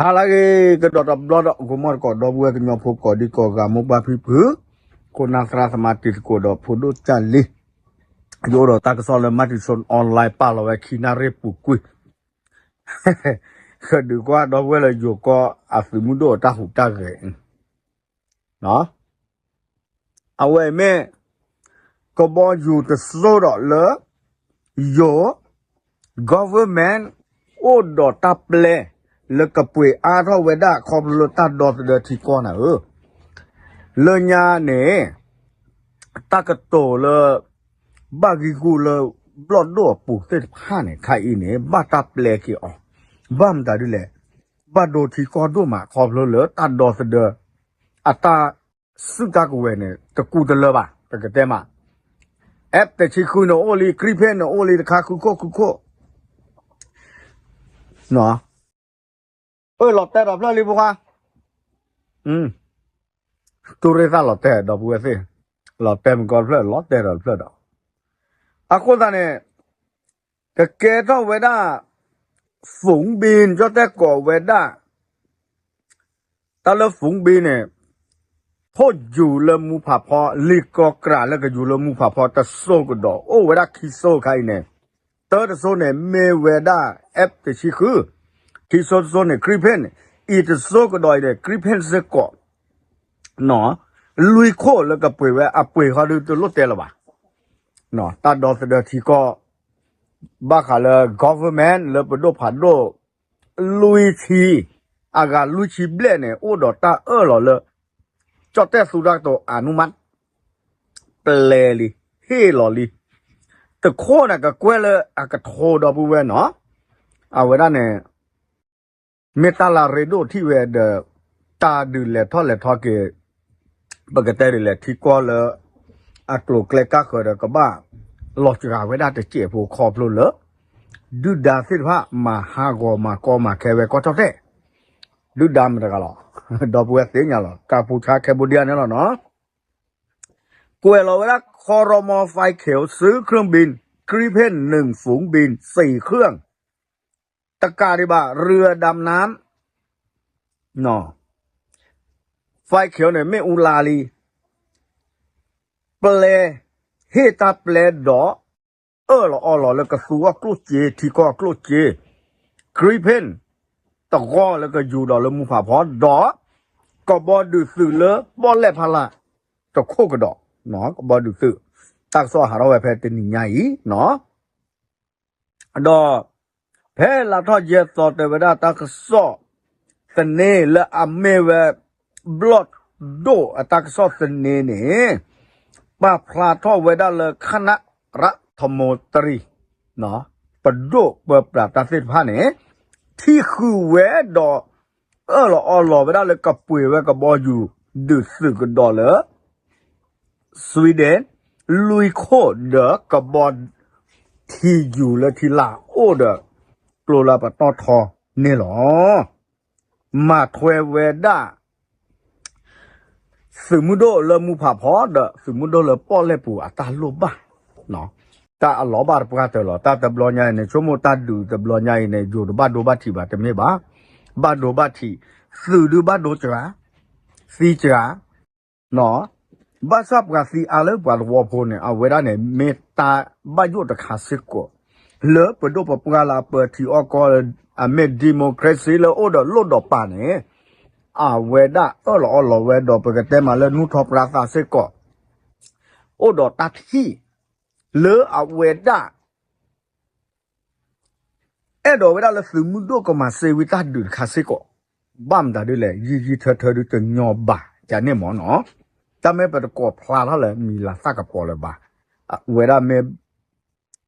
ဟါလၢအဂ့ၤ ကဒီးတဘျီဒီး ဂီၤမီၢ်တကိး ဒီပုၢ်ဝဲၢ်ကညီဖိကိးဒံကိးဂၤ မိၢ်ပၢ်ဖံဖု ခိၣ်နၢ်သရၣ်သမါတံၤသကိးဒီးဖိဒိၣ်ကၢ်လံၤ ယအိၣ်ဒီးတၢ်ကစီၣ်လၢ Matichon Online ပာ်လီၤဝဲခံနၣ်ရံၣ်ပူၤကွံာ် ကဒုးကွၢ်ဒီပုၢ်ဝဲၢ်လၢယိၤကီၢ်အသုးမုၢ်ဒိၣ်အတၢ်ဟူးတၢ်ဂဲၤ အဝဲအံၤမ့ၢ် ကဘီယူၤတစိၢ်ဒီးလၢ ယိၤ government အိၣ်ဒီးတၢ်ပျဲ လၢကပှ့ၤအါထီၣ်ဝဲဒၣ်ခီဖျိလၢတၢ်ဒီသဒၢထံကီၢ်နၤဧၢ, လၢညါန့ၣ် တၢ်ကတိၤလၢ ဘၣ်ဂံၢ်ဂူာ်လၢ ဘျီၣ်ဒိၣ်အပူၤသ့ၣ်တဖၣ်န့ၣ် ခါအံၤန့ၣ် ဘၣ်တၢ်ပျဲက့ၤအီၤ, ဘၣ်မတၤဒ်လဲၣ်, ဘၣ်ဒိထံကီၢ်ဒိၣ်မး ခီဖျိလၢတၢ်ဒီသဒၢ အတၢ်စုၣ်တၢ်ကဝဲၤန့ၣ် တကူတလၢဘၣ် ပကတဲမး, F တဆံဃုန့ၣ်အိၣ်လံ Gripen န့ၣ်အိၣ်လံတခါ ဃုခိၣ်ဃုခိၣ် အၢ လီၤတဲာ်ဒီးဖျၢၣ်လံဖိခွါ, တူၢ်ရ့ၣ်သၣ်လီၤတဲာ်ဒီပုၢ်ဝဲၢ်သ့ၣ်, လီၤတဲာ်မကီတဖျၢၣ် လီၤတဲာ်ဒီးတဖျၢၣ်ဒီး, အဃိသတးန့ၣ် ကကဲထီၣ်ဝဲဒၣ် ဖုန်းဘီန့ၣ် ကၠီၣ်တဲၣ်ကိးဝဲဒၣ် တၢ်လၢ ဖုန်းဘီန့ၣ် ထိၣ်ယူၤလၢမူဖးဖီ လံာ်ကီၢ်ကြးလၢကယူၤလၢမူဖးဖီတစိၢ်ကဒီး အိၣ်ဝဲဒၣ်ခံစိၢ်ခါအံၤန့ၣ်, တၢတစိၢ်န့ၣ် မ့ၢ်ဝဲဒၣ် F တဆံဃု, ခံစိၢ်တစိၢ်န့ၣ် Gripen, အံၤတစိၢ်ကဒီးအံၤန့ၣ် Gripen စ့ၢ်ကီး လွံၢ်ခိၣ်လၢကပှ့ၤဝဲအပှ့ၤဃီဒုးတလိၣ်တဲလၢၤဘၣ်, တၢ်ဒီသဒၢထံကီၢ် ဘၣ်ဃးလၢ government လၢပဒိၣ်ဖးဒိၣ် လွံၢ်ဆံ, အဂၤလွံၢ်ဆံဘျဲၣ်န့ၣ် အိၣ်ဒီးတၢ်အၢၣ်လီၤလၢ ကၠီၣ်တဲၣ်သူတၢ်ကတိၤ အနုမတ် ပျဲလံ, ဟ့ၣ်လီၤလံ, တခိၣ်န့ၣ်ကကွဲၢ်လၢအကထိဒီပုၢ်ဝဲၢ်နီၤ, အဝဲဒၣ်န့ၣ် မ့ၢ်တၢ်လၢအရ့ဒိၣ်ထံၣ်ဝဲဒီး တၢ်ဒုးလဲၤထီၣ်လဲၤထီက့ၤ ပကတဲဒ်လဲၣ် ထံကီၢ်လၢ အကျိၤကျဲကၢ်ဃၢၤဒီးကဘၣ် လီၤစှၤဝဲဒၣ်တစဲးဖိခီဖျိလၢ ဒုၣ်ဒါသ့ၣ်တဖၣ် မၤဟးဂီၤမၤကီမၤခဲဝဲကီၢ်ထီၣ်တဲာ်, ဒုၣ်ဒါမတၤတဂၤလီၤ, ဒီပုၢ်ဝဲၢ်သ့ၣ်ညါလီၤ ကၢ်ဖူဆါ Cambodia န့ၣ်လီၤနီၤ, ကွဲးလီၤဝဲဒၣ် ခီရမီ ไฟเขียว ซื้อเครื่องบิน Gripen หนึ่ง ฝูงบิน สี่เครื่อง တကးဒံးဘၣ် เรือดำน้ำ ไฟเขียว န့ၣ် မ့ၣ်အူလါလံ, ပျဲ, ဟ့ၣ်တၢ်ပျဲဒီး အၢၣ်လီၤအီလီၤလၢကသူအကျိၣ်စ့ ထံကီၢ်အကျိၣ်စ့, Gripen တဂီၢ်လၢကယူၤဒီးလၢမူဖးဖီ ဒီး ကဘီဒုးသုးလၢပီၣ်လဲၣ်ဖးလၢ် တခိၣ်ကဒီး, ကဘီဒုးသုး, တၢ်ကစီၣ်ဟးထီၣ်ဝဲဖဲတနံၤညါအံၤနီၤ ဒီး ဖဲလါထီၣ်ယဲၢ်သီတဲဝဲဒၣ်တၢ်ကစီၣ် သန့လၢအမ့ၢ်ဝဲ ဘျီၣ်ဒိၣ်အတၢ်ကစီၣ်သန့န့ၣ် ပာ်ဖျါထီၣ်ဝဲဒၣ်လၢ ခနၣ်ရၣ်ထမိတရံး ပဒိၣ်ပၢပြးတၢ်သ့ၣ်တဖၣ်န့ၣ် ထံၣ်ဃုာ်ဝဲဒီး အၢၣ်လီၤအီလီၤဝဲဒၣ်လၢကပှ့ၤဝဲကဘီယူၤ ဒုးသုးကဒီးလၢ Sweden လွံၢ်ခိၣ်ဒီးကဘီထံယူၤလၢထံလာ်အိၣ်ဒီး ကျိလၢပတီၢ်ထီန့ၣ်လီၤ. မၤထွဲဝဲဒၣ် သုးမုၢ်ဒိၣ်လၢမူဖးဖီဒီး သုးမုၢ်ဒိၣ်လၢပီၣ်လဲၣ်ပူၤအတၢ်လိၣ်ဘၣ်, တၢ်အလီၤဘၣ်တပှၢ်တၢၢ်လီၤ. တၢ်တဘျီညါအံၤန့ၣ် ဆိကမိၣ်တၢ်ဒုးတဘျီညါအံၤန့ၣ် ယိၤတဘၣ်ဒိဘၣ်ထံးဘၣ်တမ့ၢ်ဘၣ်, ဘၣ်ဒိဘၣ်ထံး, သုးဒုးဘၣ်ဒိစှၤ, သံစှၤ ဘၣ်ဆၣ်ပှၤသံအါလၢပှၤသဝီဖိန့ၣ် အဝဲဒၣ်န့ၣ် မ့ၢ်တၢ်ဘၣ်ယိၣ်တခါစ့ၢ်ကီး လၢပဒိၣ်ပပှၢ်လၢအပၢထံအီၣ်ကီၢ် အမ့ၢ် democracy လၢအိၣ်ဒီးလိၣ်ဒီးပာ်န့ၣ် အဝဲဒၣ်အၢၣ်လီၤအီလီၤဝဲဒီး ပကတဲမးလၢနူၢ်ထီၣ်ပြါသးစ့ၢ်ကီး အိၣ်ဒီးတၢ်ထံၣ် လၢအဝဲဒၣ် အဲၣ်ဒိးဝဲဒၣ်လၢသုးမုၢ်ဒိၣ်ကမၤစ့ဝံၤတၢ်ဒုးတခါစ့ၢ်ကီး, ဘၣ်မတၤဒ်လဲၣ် ယံာ်ယံာ်ထၢထၢဒုးတညီဘၣ် ကန့ၣ်မ့ၢ်နီၤ, တၢ်မ့ၢ်ပတကိးဖျါထီၣ်လၢမံၤလၤသၣ်ကပီၤလၢၤဘၣ်, အဝဲဒၣ်မ့ၢ်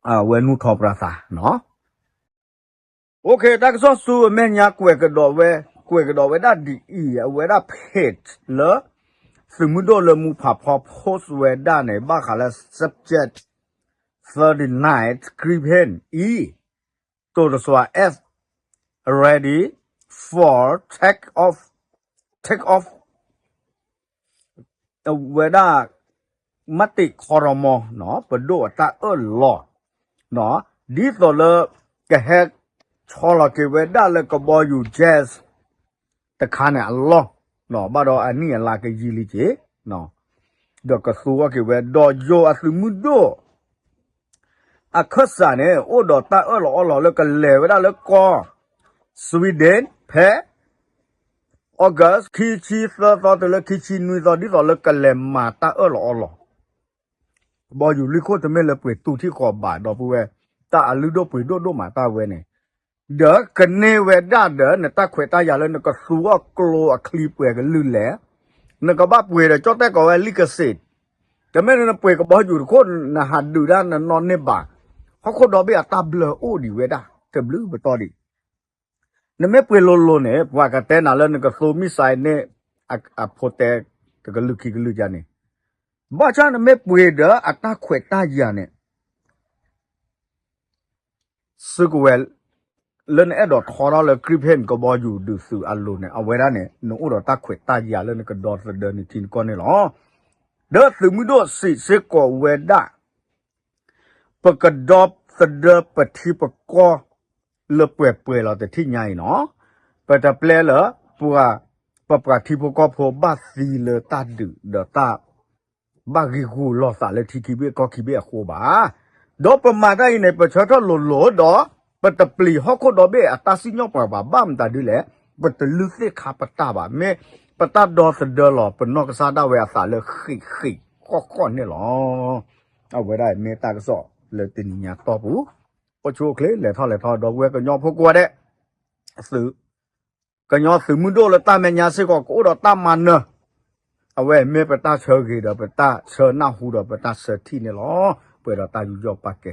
အဝဲနူၢ်ထီၣ်ပြါသးနီၤ တၢ်ကစီၣ်ဆူအမဲာ်ညါ ကွဲးကဒီးဝဲ ကွဲးကဒီးဝဲဒၣ်ဒ်အံၤ အဝဲဒၣ် page လၢ သုးမုၢ်ဒိၣ်လၢမူဖးဖီ post ဝဲဒၣ်န့ၣ် ဘၣ်ဃးလၢ subject thirty-nine Gripen E တိၢ်တစွၤ F ready for take off, take off ဝဲဒၣ် မတ့ၢ်ခီရမီ ပဒိၣ်အတၢ်အၢၣ်လီၤ ဒ်သိးလၢ ကဟဲဆီလီၤက့ၤဝဲဒၣ်လၢကဘီယူၤ J တခါန့ၣ်အလီၢ်, ဘၣ်ဒီးအနံၣ်အလါကယံာ်လံက့ၤ, ဒီးကသူအီၤက့ၤဝဲ ဒီးယိၤအသုးမုၢ်ဒိၣ် အခၢၣ်စးန့ၣ် အိၣ်ဒီးတၢ်အၢၣ်လီၤအီလီၤလၢကလဲၤဝဲဒၣ်လၢကီၢ် Sweden ဖဲ August ခံဆံသၢသီတုၤလၢခံဆံနွံသီ ဒ်သိးလၢကလဲၤမၤတၢ်အၢၣ်လီၤအီလီၤ ကဘီယူၤလွံၢ်ခိၣ်တမ့ၢ်လၢပှ့ၤတူၢ်ထံၣ်ဃီၤဘၣ် ဒီပုၢ်ဝဲၢ်, တၢ်အလုၢ်ဒိၣ်ပှ့ၤဒိၣ်ဒိၣ်မးတၢ်ဝဲန့ၣ်, ဒီးကန့ၢ်ဝဲဒၣ်ဒီး နတၢ်ခွဲးတၢ်ယာ်လၢနကသူအီၤကျိအချံပှဲၤကလုာ်လဲၣ်, နကဘၣ်ပှ့ၤဒီးကၠီၣ်တဲၣ်ကိးဝဲ လံကစ့း, တမ့ၢ်နပှ့ၤကဘီယူၤတခိၣ် နဟးဒုးဒၣ်နနီၢ်န့ၢ်ဘၣ်, ဟီၣ်ခိၣ်ဒီဘ့ၣ်အတၢ်ဘျၢအိၣ်ဒံးဝဲဒၣ် တဘျုးပတီၢ်ဒံး နမ့ၢ်ပှ့ၤလိၤလိၤန့ၣ် ပှၤကတဲနၤလၢနကသူ missile န့ၣ် အဖိတဲ တကလုာ်ခံကလုာ်ယါန့ၣ်, ဘၣ်ဆၣ်နမ့ၢ်ပှ့ၤဒီးအတၢ်ခွဲးတၢ်ယာ်န့ၣ် စုကဝဲၤ လၢနအဲၣ်ဒိးထီထီၣ်လၢ Gripen ကဘီယူၤဒုးသုးအလိၤန့ၣ် အဝဲဒၣ်န့ၣ် နအိၣ်ဒီးတၢ်ခွဲးတၢ်ယာ်လၢနကဒီသဒၢနထံနကီၢ်န့ၣ်လီၤ. ဒီးသုးမုၢ်ဒိၣ်စံးစ့ၢ်ကီးဝဲဒၣ် ပကဒီသဒၢပထံပကီၢ်လၢပှဲၤပှဲၤလီၤတထံၣ်ညါအံၤနီၤ, ပတပျဲလၢ ပှၤ ပပှၤထံဖိကီၢ်ဖိဘၣ်သံလၢတၢ်ဒုးဒီးတၢ် ဘၣ်ဂံာ်ဂူာ်လီၤသးလၢထံခံဘ့ၣ်ကီၢ်ခံဘ့ၣ်အဃိဘၣ်. ဒီးပမၤတၢ်အံၤန့ၣ် ပဆၢထၢၣ်လိၤလိၤဒီး ပတပျံၤဟီၣ်ခိၣ်ဒီဘ့ၣ်အတၢ်စံၣ်ညီၣ်ပှၤဘၣ် ဘၣ်မတၤဒ်လဲၣ်, ပတလုၢ်သ့ၣ်ခါပတၢ်ဘၣ်, မ့ၢ်ပတၢ်ဒီသဒၢလီၤ ပနီၢ်ကစၢ်ဒၣ်ဝဲအသးလၢဃံးဃံးဃီၣ်ဃီၣ်န့ၣ်လီၤ. အဝဲဒၣ်မ့ၢ်တၢ်ကစီၣ်လၢတနံၤညါတီၢ်ပူၤ, အိၣ်ဆူၣ်အိၣ်ချ့ လဲၤထီၣ်လဲၤထီ ဒီပုၢ်ဝဲၢ်ကညီဖိကိးဂၤဒဲး, သုး ကညီသုးမုၢ်ဒိၣ်လၢတၢ်မဲာ်ညါစ့ၢ်ကီး ကအိၣ်ဒီးတၢ်မၤနၢၤ, အဝဲမ့ၢ်ပတၢ်ဆၢဂ့ၤဒီးပတၢ်ဆၢနၢ်ဟူဒီးပတၢ်ဆၢထံၣ်န့ၣ်လီၤ. ပှဲၤဒီးတၢ်ယူးယီၣ်ပာ်ကဲ